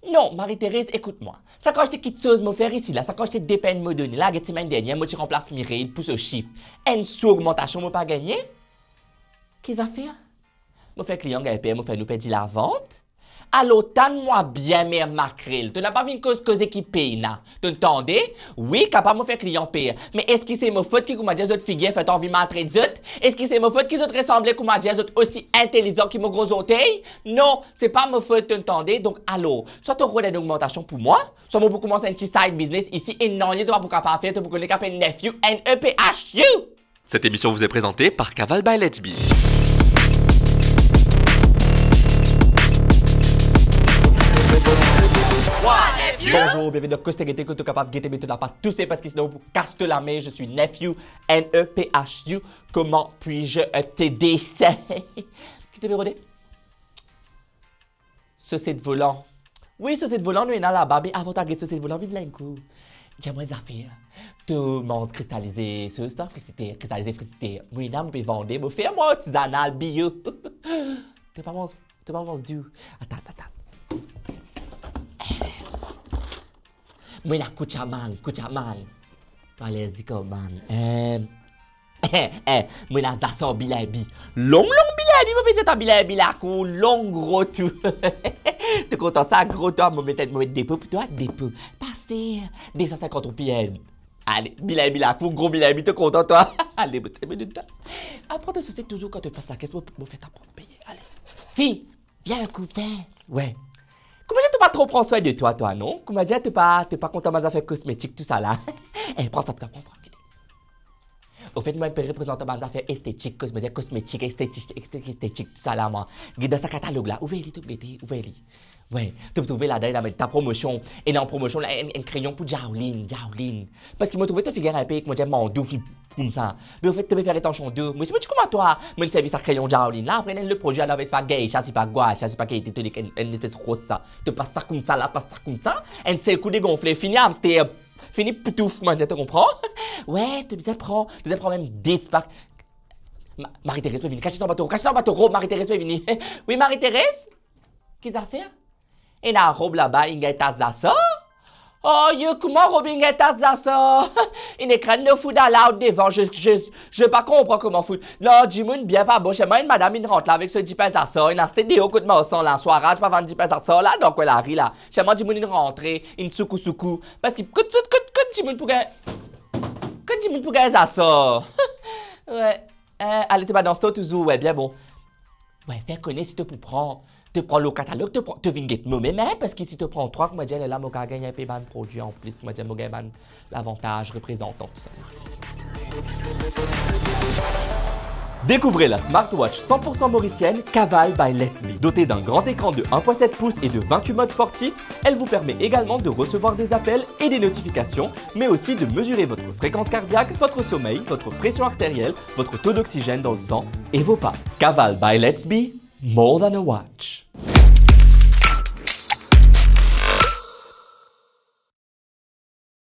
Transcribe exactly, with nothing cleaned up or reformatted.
Non, Marie-Thérèse, ekout mwa. Sa kantite kitsoz mo fer isi la, sa kantite depenn mo done la, get semenn dernie mo ti ranplas Mireille pou so shift. Enn sou ogmantasion mo pa gagne? Ki zafer? Mo fer klian gagn per, mo fer nou perdi lavant? Alor, tann mwa bien, mer makrel. To napa vinn koz koze ki pena. To tande? Wi, kapav mo fer klian per. Me eski se mo fot ki koumadir zot figir fer to anvi maltret zot? Eski se mo fot ki zot resanble koumadir zot osi intelizan ki mo gro zortey? Non, se pa mo fot, to tande? Donk alor, swa to rod enn ogmantasion pou mwa, swa mo pou koumans enn ti side business isi e nanye to pa pou kapav fer, to pou kone ki apel Nephew, N E P H U. Cette émission vous est présentée par Caval by Let's Be. Bonjour, bienvenue dans Koste Gete, kot to kapav gete, me to napa touse, parski sinon pou kas to lame. Je suis Nephew, N E P H U. Comment puis-je t'aider? Ki to pe rode? Soset volan. Wi, soset volan nou ena laba, me avan to al get soset volan, vinn la enn kou. Dir mwa enn zafer. To manz kristalize sos, to friziter, kristalize friziter. Mo ena, mo pe vande, mo fer mwa artizanal, bio. To pa manz, to pa manz dou. Atann, atann. Mo ena koutcha mang, koutcha mang. To alerzik ar mang. Eh, eh, mo ena zasar bilinbi. Long, long bilinbi, mo pe dir twa, bilinbi lakour, long, gro tou. To kontan sa, gro twa, mo met, mo met depo pou twa, depo. Pase, de san sinkant roupi enn. Ale, bilinbi lakour, gro bilinbi, to kontan twa. Ale, mo, mo donn twa. Apre to soset touzour kan to pas lakes, mo, mo fer twa pran peye. Ale. Fi, vinn enn kou, vinn. Wi. Koumadir to pa tro pran swin de twa, twa, non? Koumadir to pa, to pa kontan bann zafer kosmetik, tousala. Eh, pran sa pou twa, pran, pran, gete. Anfet, mwa, mo pe reprezant bann zafer estetik, kosmetik, kosmetik, estetik, estetik, estetik, tousala, mwa. Get dan sa katalog la, ouver li, to gete, ouver li. Wi, to pou trouve ladan, ena mem ta promosion, ena an promosion la, enn, enn kreyon pou Jowlin, Jowlin. Parski mo trouve to figir enpe, koumadir, mandouf koumsa. Me anfet, to pe fer atansion de. Mwa osi, mo ti kouma twa, mo servi sa kreyon Jowlin la, apre, enn lot prodwi, alor, se pa geisha, se pa guasha, se pa ki ete, to nek enn, enn espes ros sa. To pas sa koumsa la, pas sa koumsa, enn sel kou degonfle, fini hamster, fini poutouf, mo dir, to konpran? Wi, to bizin pran, to bizin pran mem dis pak. Ma-, Marie-Thérèse pe vini, kas twa anba to rob, kas twa anba to rob, Marie-Thérèse pe vini. Wi, Marie-Thérèse? Ki zafer? Ena rob laba, inn gagn tas zasar? Oh, yo, kouma rob inn gagn tas zasar? Inn ekrir no food allowed devan, je, je, je pa konpran kouma food. Non, dimoun bien pa bon, selman enn madam inn rant la avek so dipin zasar, inn aste deor kot marsan la, Swaraj pa vann dipin zasar la, dan kwin lari la. Selman dimoun inn rantre, inn soukou soukou. Parski kot, kot, kot, kot dimoun pou gagn, kot dimoun pou gagn zasar? Wi, eh, ale to pa dan stor touzour, wi, bien bon. Wi, fer kone si to pou pran, to pran lor katalog, to pran, to vinn get mwa mem, eh, parski si to pran trwa, koumadir, lerla mo kav gagn enpe bann prodwi anplis, koumadir, mo gagn bann lavantaz reprezantan, tousala. Découvrez la smartwatch cent pour cent mauricienne Caval by Let's Be. Dotée d'un grand écran de un point sept pouces et de vingt-huit modes sportifs, elle vous permet également de recevoir des appels et des notifications, mais aussi de mesurer votre fréquence cardiaque, votre sommeil, votre pression artérielle, votre taux d'oxygène dans le sang et vos pas. Caval by Let's Be, more than a watch.